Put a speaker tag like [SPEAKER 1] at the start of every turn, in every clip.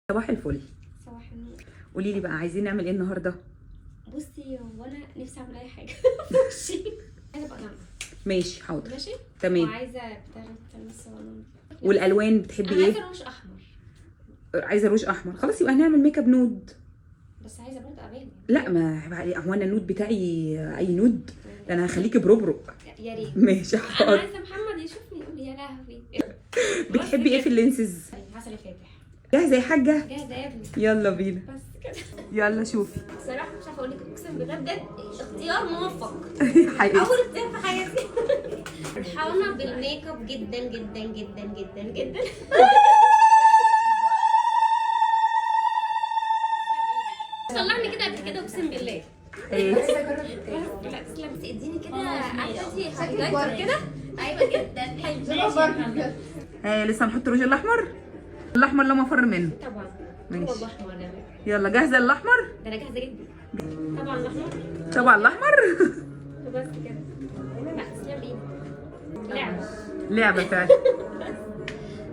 [SPEAKER 1] صباح الفل.
[SPEAKER 2] صباح النور.
[SPEAKER 1] قولي لي بقى، عايزين نعمل ايه النهارده؟
[SPEAKER 2] بصي، هو انا نفسي اعمل اي حاجة في وشي. عايزه ابقى غامقه.
[SPEAKER 1] ماشي، حاضر.
[SPEAKER 2] ماشي.
[SPEAKER 1] تمام.
[SPEAKER 2] وعايزه بتاع الصغنون.
[SPEAKER 1] والالوان بتحبي
[SPEAKER 2] انا
[SPEAKER 1] ايه؟
[SPEAKER 2] عايزه روج احمر.
[SPEAKER 1] عايزه روج احمر، خلاص يبقى هنعمل make up nude.
[SPEAKER 2] بس عايزه برضه ابان.
[SPEAKER 1] لا، ما هو انا ال nude بتاعي اي nude؟ ده انا هخليكي بربرق.
[SPEAKER 2] يا ريت.
[SPEAKER 1] ماشي.
[SPEAKER 2] انا
[SPEAKER 1] حاضر.
[SPEAKER 2] عايزه محمد يشوفني يقول لي يا لهوي.
[SPEAKER 1] بتحبي ايه في ال lenses؟
[SPEAKER 2] عسل فاتح.
[SPEAKER 1] جاهزة يا حاجه؟
[SPEAKER 2] جاهزة يا ابني.
[SPEAKER 1] يلا بينا.
[SPEAKER 2] بس كده.
[SPEAKER 1] يلا شوفي.
[SPEAKER 2] بصراحة مش عارفه اقول لك، اقسم بالله بجد اختيار موفق.
[SPEAKER 1] حقيقي.
[SPEAKER 2] اول اختيار في حياتي. فرحانة بال make up جدا جدا جدا جدا جدا. طلعني كده قبل كده، اقسم بالله.
[SPEAKER 1] حياتي.
[SPEAKER 2] لا تسلم، بس اديني كده، عارفه انتي highlighter كده. ايوه جدا حلو.
[SPEAKER 1] ها، لسه هنحط روج الاحمر؟ الاحمر لا مفر منه.
[SPEAKER 2] طبعا.
[SPEAKER 1] ماشي.
[SPEAKER 2] هو الاحمر ده.
[SPEAKER 1] يلا، جاهزة الاحمر؟
[SPEAKER 2] ده انا جاهزة جدا، طبعا الاحمر.
[SPEAKER 1] طبعا الاحمر.
[SPEAKER 2] بس كده. لا تسلم ايدك، لعبه.
[SPEAKER 1] لعبه فعلا.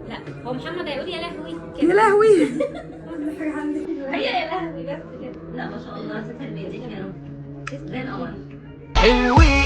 [SPEAKER 2] لا، هو محمد هيقول يا لهوي
[SPEAKER 1] يا
[SPEAKER 2] كده.
[SPEAKER 1] لهوي.
[SPEAKER 2] هي يا لهوي بس كده.
[SPEAKER 3] لا، ما شاء الله، تسلم ايديك يا رب، تسلم قمر.
[SPEAKER 4] حلوي.